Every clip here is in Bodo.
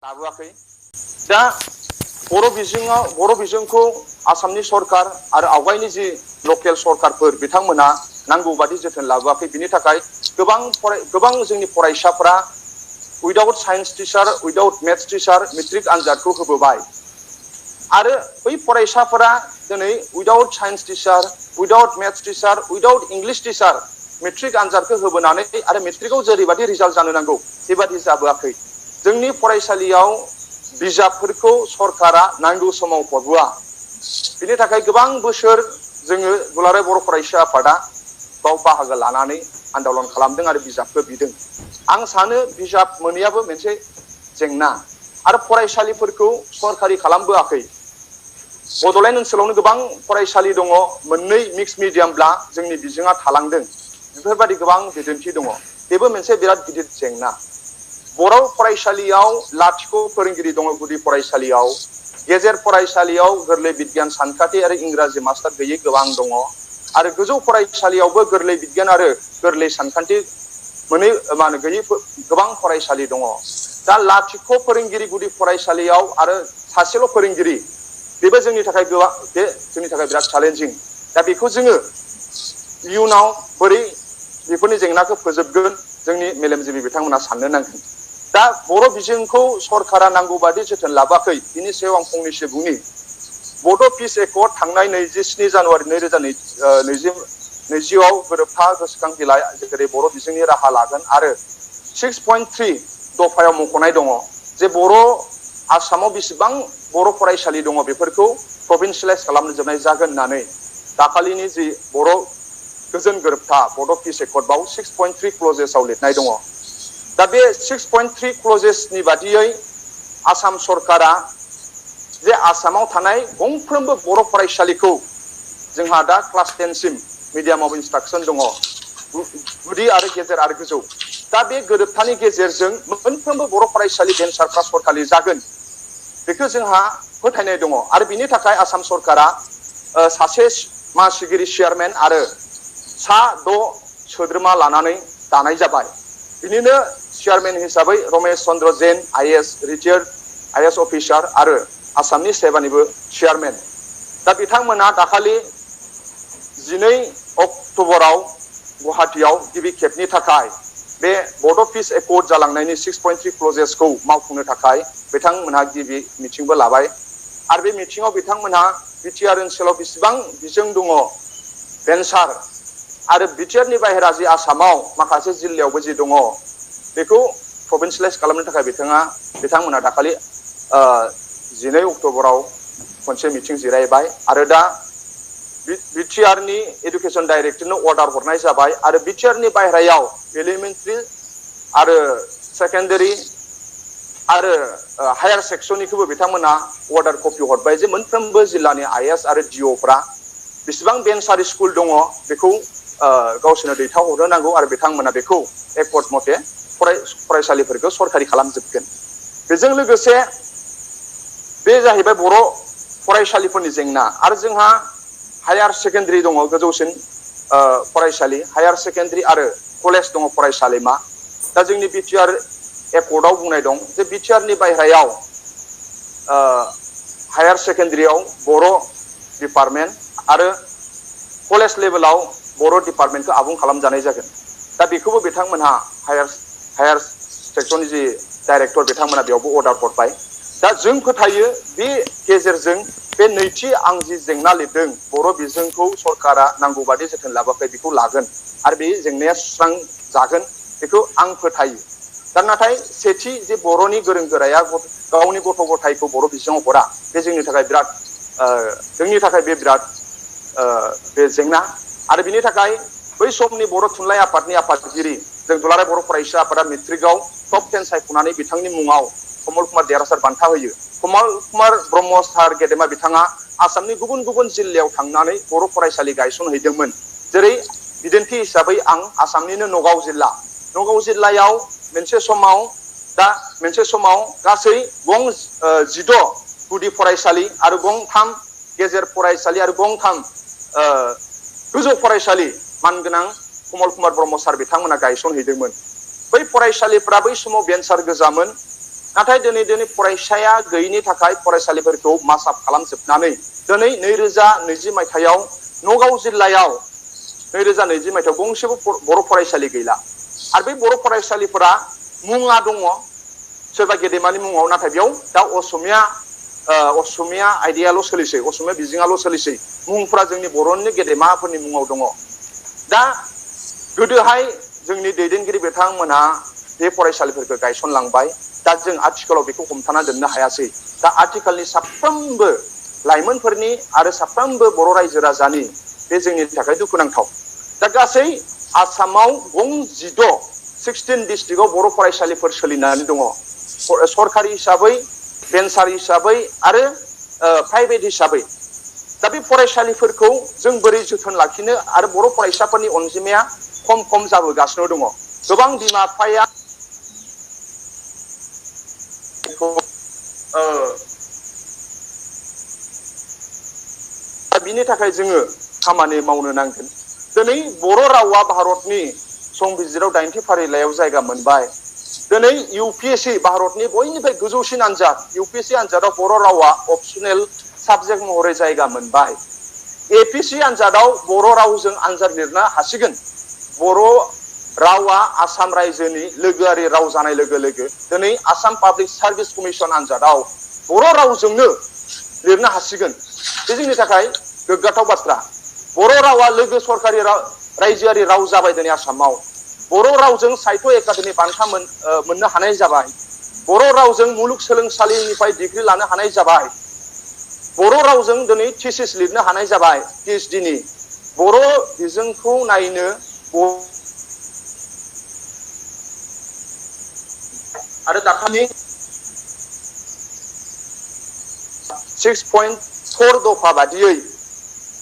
लाबोआखै दा बर' बिजोंखौ आसामनि सरकार आरो आवगायनि जि लकेल सरकारफोर बिथांमोना नांगौ बादि जोथोन लाबोआखै बिनि थाखाय गोबां जोंनि फरायसाफोरा without science teacher without maths teacher matric आनजादखौ होबोबाय आरो बै फरायसाफोरा दिनै without science teacher without maths teacher without English teacher matric आनजादखौ होबोनानै आरो मेट्रिकआव जेरैबादि रिजाल्ट जानो नांगौ बेबादि जाबोआखै जोंनि फरायसालियाव बिजाबफोरखौ सरकारा नांगौ समाव हरबोआ बिनि थाखाय गोबां बोसोर जोङो दुलाराय बर' फरायसा आफादा बाव बाहागो लानानै आन्दलन खालामदों आरो बिजाबखौ बिदों आं सानो बिजाब मोनैयाबो मोनसे जेंना आरो फरायसालिफोरखौ सरकारि खालामबोआखै बड'लेण्ड ओनसोलावनो गोबां फरायसालि दङ मोननै मिक्स मिडियामब्ला जोंनि बिजोङा थालांदों बेफोरबायदि गोबां बिदिन्थि दङ बेबो मोनसे बिराद गिदिर जेंना बर' फरायसालियाव लाथिख' फोरोंगिरि दङ गुदि फरायसालियाव गेजेर फरायसालियाव गोरलै बिगियान सानखान्थि आरो इंराजि मास्टार गैयै गोबां दङ आरो गोजौ फरायसालियावबो गोरलै बिगियान आरो गोरलै सानखान्थि मोनै गैयै गोबां फरायसालि दङ दा लाथिख' फोरोंगिरि गुदि फरायसालियाव आरो सासेल' फोरोंगिरि बेबो जोंनि थाखाय बिराद चेलेन्जिं दा बेखौ जोङो इयुनाव बोरै बेफोरनि जेंनाखौ फोजोबगोन जोंनि मेलेमजिबि बिथांमोना साननो नांगोन दा बर' बिजोंखौ सरकारा नांगौ बादि जोथोन लाबोआखै बिनि सायाव आं फंनैसो बुंनि बड' पिस एकर्ड थांनाय 27 जानुवारि 2020आव गोरोबथा गोसोखां बिलाइ जेरै बर' बिजोंनि राहा लागोन आरो 6.3 दफायाव मख'नाय दङ जे आसामाव बेसेबां बर' फरायसालि दङ बेफोरखौ प्रभिन्सियेलाइज खालामजोबनाय जागोन होननानै दाखालिनि जि बर' गोजोन गोरोबथा बड' पिस एकर्डआव 6.3 क्लजेसआव लिरनाय दङ दा बे 6.3 क्लजेसनि बादियै आसाम सरकारा जे आसामाव थानाय गंफ्रोमबो बर' फरायसालिखौ जोंहा दा क्लास 10 सिम मिडियाम अफ इंस्ट्राक्शन दङ गुदि आरो गेजेर आरो गोजौ दा बे गोरोबथानि गेजेरजों मोनफ्रोमबो बर' फरायसालि भेन्सारफ्रा सरकारि जागोन बेखौ जोंहा फोथायनाय दङ आरो बिनि थाखाय आसाम सरकारा सासे मासिगिरि चेयारमेन आरो सा 6 सोद्रोमा लानानै दानाय जाबाय बिनिनो चेयारमेन हिसाबै रमेश चन्द्र जैन आईएएस रिटायार्ड आईएएस अफिसार आरो आसामनि सेबानिबो चेयारमेन दा बिथांमोना दाखालि 12 अक्ट'बराव गुवाहाटीआव गिबि खेबनि थाखाय बे बड' पिस एकर्ड जालांनायनि 6.3 क्लजेसखौ मावफुंनो थाखाय बिथांमोनहा गिबि मिटिंबो लाबाय आरो बे मिटिङाव बिथांमोनहा बिटिआर ओनसोलाव बेसेबां बिजों दङ भेन्सार आरो बिटिआरनि बाहेरा जि आसामाव माखासे जिल्लायावबो जि दङ बेखौ प्रभिन्सियेलाइज खालामनो थाखाय बिथांमोनहा दाखालि 12 अक्ट'बराव मोनसे मिटिं जिरायबाय आरो दा बिटिआरनि एडुकेसन डाइरेक्टरनो अर्डार हरनाय जाबाय आरो बिटिआरनि बाहेरायाव एलिमेन्टारि आरो सेकेन्डारि आरो हायार सेक्सननिखौबो बिथांमोना अर्डार कपि हरबाय जे मोनफ्रोमबो जिल्लानि आईएएस आरो डिअफ्रा बेसेबां भेन्सार स्कुल दङ बेखौ गावसोरनो दैथायहरनो नांगौ आरो बिथांमोना बेखौ एकर्ड मथे फरायसालिफोरखौ सरकारि खालामजोबगोन बेजों लोगोसे बे जाहैबाय बर' फरायसालिफोरनि जेंना आरो जोंहा हायार सेकेन्डारि दङ गोजौसिन फरायसालि हायार सेकेन्डारि आरो कलेज दङ फरायसालिमा दा जोंनि बिटिआर एकर्डआव बुंनाय दं जे बिटिआरनि बाहेरायाव हायार सेकेन्डारियाव बर' डिपार्टमेन्ट आरो कलेज लेभेलाव बर' डिपार्टमेन्टखौ आबुं खालामजानाय जागोन दा बेखौबो बिथांमोनहा हायार सेक्सननि जि डाइरेक्टर बिथांमोना बेयावबो अर्डार हरबाय दा जों फोथायो बे गेजेरजों बे नैथि आं जि जेंना लिरदों बर' बिजोंखौ सरकारा नांगौ बादि जोथोन लाबोआखै बेखौ लागोन आरो बे जेंनाया सुस्रांजागोन बेखौ आं फोथायो दा नाथाय सेथि जे बर'नि गोरों गोराया गावनि गथ' गथायखौ बर' बिजोङाव हरा बे जोंनि थाखाय बिराद बे जेंना आरो बिनि थाखाय बै समनि बर' थुनलाइ आफादनि आफादगिरि जों दुलाराय बर' फरायसा आफादा मेट्रिकआव टप 10 सायख'नानै बिथांनि मुङाव कमल कुमार देरहासार बान्था होयो कमल कुमार ब्रह्म सार गेदेमा बिथाङा आसामनि गुबुन गुबुन जिल्लायाव थांनानै बर' फरायसालि गायसनहैदोंमोन जेरै बिदिन्थि हिसाबै आं आसामनिनो नगाव जिल्लायाव मोनसे समाव गासै 16 गुदि फरायसालि आरो 3 गेजेर फरायसालि आरो 3 गोजौ फरायसालि मानगोनां कमल कुमार ब्रह्म सार बिथांमोना गायसनहैदोंमोन बै फरायसालिफोरा बै समाव भेन्सार गोजामोन नाथाय दिनै फरायसाया गैयिनि थाखाय फरायसालिफोरखौ मासाप खालामजोबनानै दिनै 2020 मायथाइयाव नगाव जिल्लायाव 2020 मायथाइयाव गंसेबो बर' फरायसालि गैला आरो बे बर' फरायसालिफोरा मुङा दङ सोरबा गेदेमानि मुङाव नाथाय बेयाव दा असमिया आयदायाल' सोलिसै असमिया बिजोङाल' सोलिसै मुंफ्रा जोंनि बर'नि गेदेमाफोरनि मुङाव दङ दा गोदोहाय जोंनि दैदेनगिरि बिथांमोनहा बे फरायसालिफोरखौ गायसनलांबाय दा जों आथिखालाव बेखौ हमथाना दोननो हायासै दा आथिखालनि साफ्रोमबो लाइमोनफोरनि आरो साफ्रोमबो बर' रायजो राजानि बे जोंनि थाखाय दुखुनांथाव दा गासै आसामाव 16 डिस्ट्रिक्टआव बर' फरायसालिफोर सोलिनानै दङ सरकारि हिसाबै भेन्सार हिसाबै आरो प्राइभेट हिसाबै दा बे फरायसालिफोरखौ जों बोरै जोथोन लाखिनो आरो बर' फरायसाफोरनि अनजिमाया खम जाबोगासिनो दङ गोबां बिमा बिफाया बिनि थाखाय जोङो खामानि मावनो नांगोन दिनै बर' रावा भारतनि संबिजिराव 90 फारिलाइयाव जायगा मोनबाय दिनै UPSC भारतनि बयनिफ्राय गोजौसिन आनजाद UPSC आनजादाव बर' रावा अपसनेल साबजेक्ट महरै जायगा मोनबाय APC आनजादाव बर' रावजों आनजाद लिरनो हासिगोन बर' रावा आसाम रायजोनि लोगोआरि राव जानाय लोगो लोगो दिनै आसाम पाब्लिक सार्भिस कमिसन आनजादाव बर' रावजोंनो लिरनो हासिगोन बे जोंनि थाखाय गोग्गाथाव बाथ्रा बर' रावा लोगो सरकारि रायजोआरि राव जाबाय दिनै आसामाव बर' रावजों साहित्य एकाडेमि बान्था मोननो हानाय जाबाय बर' रावजों मुलुगसोलोंसालिनिफ्राय डिग्री लानो हानाय जाबाय बर' रावजों दिनै थिसिस लिरनो हानाय जाबाय PhD नि बर' बिजोंखौ नायनो आरो दाखालि 6.4 दफा बादियै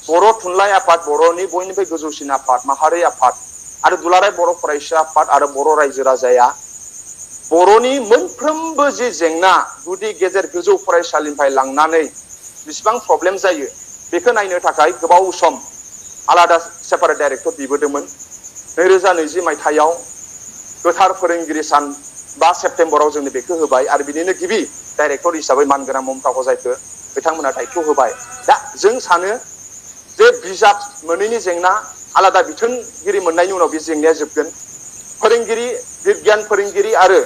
बर' थुनलाइ आफाद बर'नि बयनिफ्राय गोजौसिन आफाद माहारि आफाद आरो दुलाराय बर' फरायसा आफाद आरो बर' रायजो राजाया बर'नि मोनफ्रोमबो जि जेंना गुदि गेजेर गोजौ फरायसालिनिफ्राय लांनानै बेसेबां प्रब्लेम जायो बेखौ नायनो थाखाय गोबाव सम आलादा सेपारेट डाइरेक्टर बिबोदोंमोन 2020 मायथाइयाव गोथार फोरोंगिरि सान 5 सेप्तेम्बराव जोंनो बेखौ होबाय आरो बिनिनो गिबि डाइरेक्टर हिसाबै मानगोनां ममता गजायखौ बिथांमोना दायथ' होबाय दा जों सानो जे बिजाब मोनैनि जेंना आलादा बिथोनगिरि मोननायनि उनाव बे जेंनाया जोबगोन फोरोंगिरि बिगियान फोरोंगिरि आरो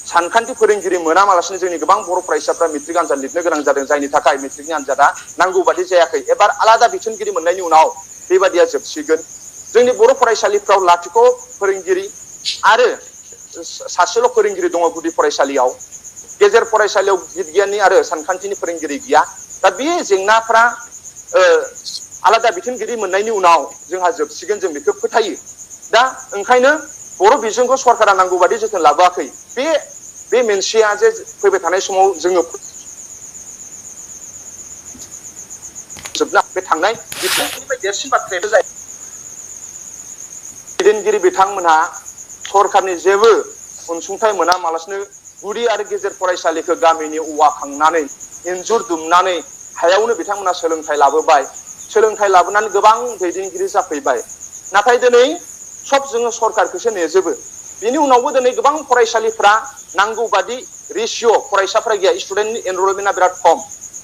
सानखान्थि फोरोंगिरि मोनामालासिनो जोंनि गोबां बर' फरायसाफ्रा मेट्रिक आनजाद लिरनो गोनां जादों जायनि थाखाय मेट्रिकनि आनजादा नांगौ बादि जायाखै एबार आलादा बिथोनगिरि मोननायनि उनाव बेबादिया जोबसिगोन जोंनि बर' फरायसालिफ्राव लाथिख' फोरोंगिरि आरो सासेल' फोरोंगिरि दङ गुदि फरायसालियाव गेजेर फरायसालियाव बिगियाननि आरो सानखान्थिनि फोरोंगिरि गैया दा बे जेंनाफ्रा आलादा बिथोनगिरि मोननायनि उनाव जोंहा जोबसिगोन जों बेखौ फोथायो दा ओंखायनो बर' बिजोंखौ सरकारा नांगौ बादि जोथोन लाबोआखै बे मोनसेया जे फैबाय थानाय समाव जोङो जोबना बे थांनाय बिथोननिफ्राय देरसिन बाथ्रायानो जायो दैदेनगिरि बिथांमोनहा सरकारनि जेबो अनसुंथाइ मोनामालासिनो गुदि आरो गेजेर फरायसालिखौ गामिनि औवा खांनानै इन्जुर दुमनानै हायावनो बिथांमोना सोलोंथाइ लाबोबाय सोलोंथाइ लाबोनानै गोबां दैदेनगिरि जाफैबाय नाथाय दिनै सब जोङो सरकारखौसो नेजोबो बिनि उनावबो दिनै गोबां फरायसालिफ्रा नांगौ बादि रेशिय' फरायसाफ्रा गैया स्टुडेन्टनि एनरलमेन्टआ बिराद खम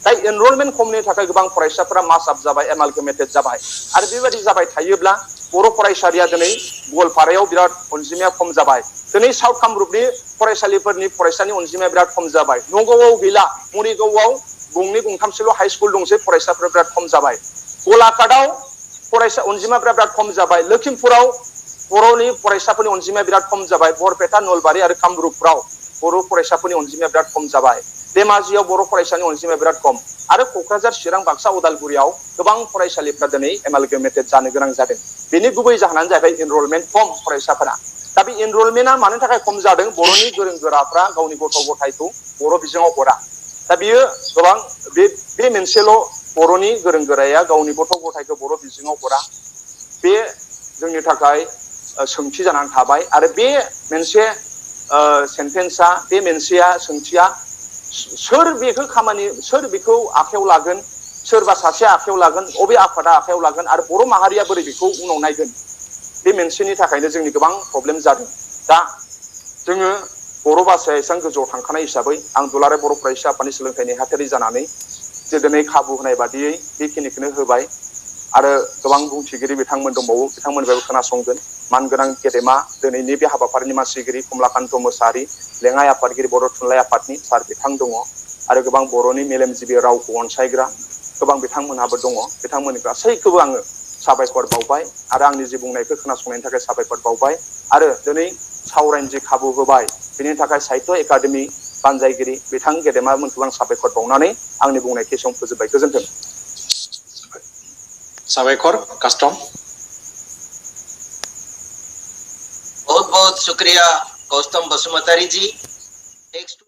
दा एनरलमेन्ट खमनि थाखाय गोबां फरायसाफ्रा मास आप जाबाय एमालगेमेटेड जाबाय आरो बेबायदि जाबाय थायोब्ला बर' फरायसालिया दिनै गवालपारायाव बिराद अनजिमाया खम जाबाय दिनै साउथ कामरुपनि फरायसालिफोरनि फरायसानि अनजिमाया बिराद खम जाबाय नगावआव गैला मरिगावआव गंनै गंथामसोल' हाइ स्कुल दंसै फरायसाफ्रा बिराद खम जाबाय गलाघाटआव फरायसा अनजिमाया बिराद खम जाबाय लखिमपुराव बर'नि फरायसाफोरनि अनजिमाया बिराद खम जाबाय बरपेटा नलबारि आरो कामरुपफ्राव बर' फरायसाफोरनि अनजिमाया बिराद खम जाबाय धेमाजियाव बर' फरायसानि अनजिमाया बिराद खम आरो क'क्राझार चिरां बाक्सा उदालगुरियाव गोबां फरायसालिफ्रा दिनै एमालगेमेटेड जानो गोनां जादों बेनि गुबै जाहोनानो जाहैबाय एनरलमेन्ट खम फरायसाफोरा दा बे एनरलमेन्टआ मानो थाखाय खम जादों बर'नि गोरों गोराफ्रा गावनि गथ' गथायखौ बर' बिजोङाव हरा दा बियो गोबां बे मोनसेल' बर'नि गोरों गोराया गावनि गथ' गथायखौ बर' बिजोङाव हरा बे जोंनि थाखाय सोंथि जानानै थाबाय आरो बे मोनसे सेन्टेन्सआ बे मोनसेया सोंथिया सोर बेखौ आखायाव लागोन सोरबा सासे आखायाव लागोन अबे आफादा आखायाव लागोन आरो बर' माहारिया बोरै बेखौ उनाव नायगोन बे मोनसेनि थाखायनो जोंनि गोबां प्रब्लेम जादों दा जोङो बर' भाषाया एसेबां गोजौआव थांखानाय हिसाबै आं दुलाराय बर' फरायसा आफादनि सोलोंथाइ नेहाथारि जानानै जे दिनै खाबु होनाय बादियै बेखिनिखौनो होबाय आरो गोबां बुंथिगिरि बिथांमोन दंबावो बिथांमोननिफ्रायबो खोनासंगोन मानगोनां गेदेमा दिनैनि बे हाबाफारिनि मासिगिरि कमलाकान्त मोसाहारि लेङाइ आफादगिरि बर' थुनलाइ आफादनि सार बिथां दङ आरो गोबां बर'नि मेलेमजिबि रावखौ अनसायग्रा गोबां बिथांमोनहाबो दङ बिथांमोननि गासैखौबो आङो साबायखर बावबाय आरो आंनि जि बुंनायखौ खोनासंनायनि थाखाय साबायखर बावबाय आरो दिनै सावरायनो जि खाबु होबाय बिनि थाखाय साहित्य एकाडेमि बानजायगिरि बिथां गेदेमामोनखौ आं साबायखर बावनानै आंनि बुंनायखौ एसेयावनो फोजोबबाय गोजोन्थों। साबायखर कास्टम। बहुत बहुत शुक्रिया गौतम बसुमतारी जी। नेक्स्ट